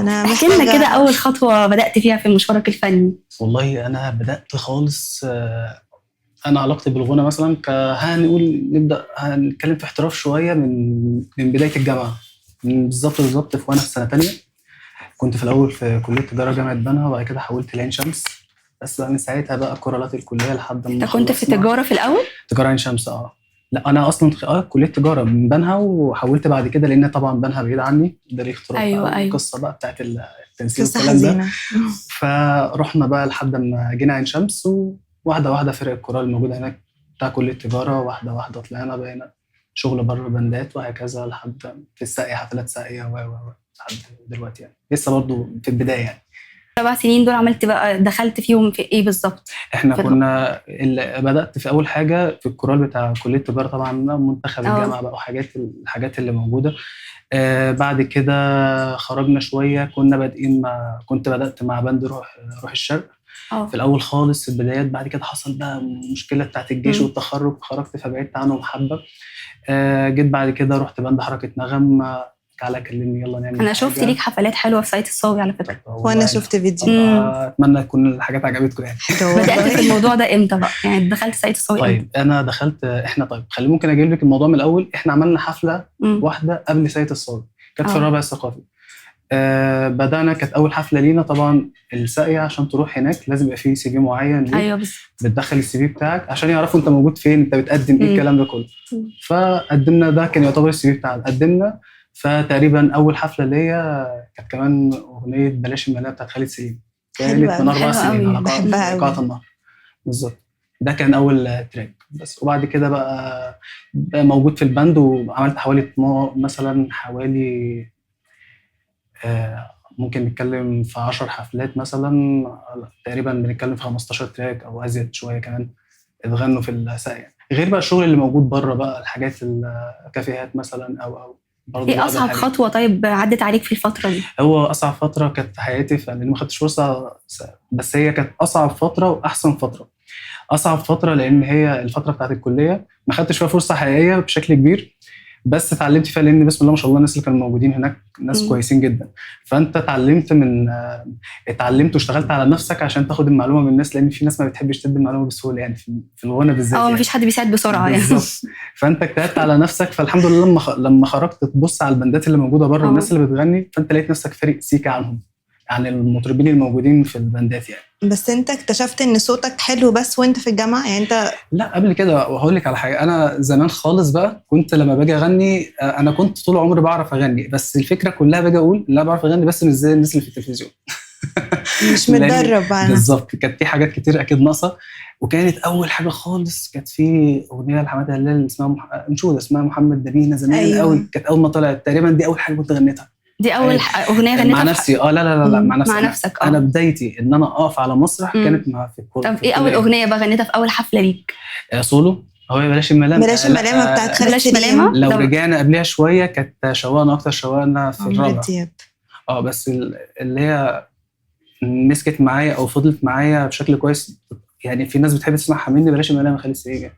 انا احكي لنا محتاجه كده اول خطوة بدات فيها في مشوارك الفني. والله انا بدات خالص، انا علاقتي بالغنى مثلا هنقول نبدا هنتكلم في احتراف شوية من بداية الجامعة، من بالظبط في وانا في سنة تانية. كنت في الاول في كليه تجارة جامعه بنها، وبعد كده حولت لعين شمس. بس بقى من ساعتها بقى قرارات الكلية لحد ما انت كنت في خلصنا. تجارة في الاول؟ تجارة عين شمس. اه لا انا اصلا كليه تجارة من بنها، وحولت بعد كده لان طبعا بنها بعيد عني، ده ليه اختراع أيوة، بقى أيوة. القصة بقى بتاعت التنسيق قصة والكلام ده. حزينة. فرحنا بقى لحد ما جينا عين شمس، وواحدة واحدة فرق الكورال الموجودة هناك بتاع كليه التجارة، واحدة واحدة طلعنا بقينا شغل بره بندات وهكذا، لحد في الساقيه، حفلات ساقيه و و لحد دلوقتي يعني لسه برضو في البداية يعني. 7 سنين دول عملت بقى، دخلت فيهم في ايه بالظبط؟ احنا في كنا بدات في اول حاجة في الكورال بتاع كليه التجارة طبعا، منتخب الجامعة بقى وحاجات الحاجات اللي موجودة. بعد كده خرجنا شوية، كنا بادئين مع كنت بدات مع band روح الشرق في الاول خالص في البدايات. بعد كده حصل بقى مشكلة بتاعت الجيش والتخرج، خرجت فبعدت عنهم حبه. جيت بعد كده رحت band حركة نغم، تعالى كلمني يلا نعمل انا شفت حاجة. ليك حفلات حلوة في ساقية الصاوي على فكرة. طب وانا والله شفت فيديو. اتمنى تكون الحاجات عجبتكم يعني. حلو بدات والله. في الموضوع ده امتى بقى؟ يعني دخلت ساقية الصاوي امتى؟ طيب انا دخلت احنا طيب خلي ممكن اجيب لك الموضوع من الاول. احنا عملنا حفلة واحدة قبل ساقية الصاوي، كانت في الرابع الثقافي. بدانا كانت اول حفلة لينا طبعا الساقيه، عشان تروح هناك لازم يبقى فيه CV معين ليك. ايوه بالظبط. بتدخل ال CV بتاعك عشان يعرفوا انت موجود فين، انت بتقدم ايه، الكلام ده كله. فقدمنا، ده كان يعتبر ال CV بتاعنا، قدمنا. فتقريبا اول حفلة ليا كانت كمان اغنية بلاش الملاهي بتاعت خالد سليم، كانت حلوة من 4 حلوة سنين أوي. على بحبها أوي. قاعة النهر بالظبط. ده كان اول track بس. وبعد كده بقى موجود في ال band، وعملت حوالي مثلا حوالي ممكن نتكلم في 10 حفلات مثلا، تقريبا بنتكلم في 15 track او ازيد شوية كمان اتغنوا في الساقيه، غير بقى الشغل اللي موجود بره بقى، الحاجات الكافيهات مثلا او برضه ايه بعض اصعب الحاجات. خطوة طيب عدت عليك في الفترة دي؟ هو اصعب فترة كانت في حياتي، فلان ما خدتش فرصة، بس هي كانت اصعب فترة واحسن فترة. اصعب فترة لان هي الفترة بتاعت الكلية ما خدتش فيها فرصة حقيقية بشكل كبير، بس اتعلمت فيها لان بسم الله ما شاء الله الناس اللي كانوا موجودين هناك ناس كويسين جدا. فانت اتعلمت من اتعلمت واشتغلت على نفسك عشان تاخد المعلومة من الناس، لان في ناس ما بتحبش تدي المعلومة بسهولة يعني في الغنى بالذات يعني. مفيش حد بيساعد بسرعة يعني. بالظبط. فانت اجتهدت على نفسك، فالحمد لله لما خرجت تبص على البندات اللي موجودة بره والناس اللي بتغني، فانت لقيت نفسك فارق سيكه عنهم، عن المطربين الموجودين في البندات يعني. بس انت اكتشفت ان صوتك حلو بس وانت في الجامعة يعني انت؟ لا قبل كده. وهقول لك على حاجة، انا زمان خالص بقى كنت لما باجي اغني، انا كنت طول عمري بعرف اغني، بس الفكرة كلها باجي اقول لا بعرف اغني بس مش زي الناس اللي في التلفزيون. مش متدرب على بالظبط. كانت في حاجات كتير اكيد ناقصه. وكانت اول حاجة خالص كانت في اغنية لحماده هلال اسمها انشودة اسمها محمد نبينا زمان. أيوة. قوي، كانت اول ما طلعت تقريبا، دي اول حاجة كنت غنيتها. دي اول اغنية غنيتها مع نفسي. لا لا لا لا مع نفسي. مع نفسك. انا بدايتي ان انا اقف على مسرح كانت مع في الكل. طب ايه اول اغنية بقى غنيتها في اول حفلة ليك؟ سولو. هو بلاش الملامه. بلاش الملامه بتاعت خالد بلاش سليم. ملامه. لو رجعنا قبلها شوية كانت شوقنا اكتر، شوقنا في الرابع. بس اللي هي مسكت معايا او فضلت معايا بشكل كويس يعني، في ناس بتحب تسمعها مني، بلاش الملامه خالد سليم.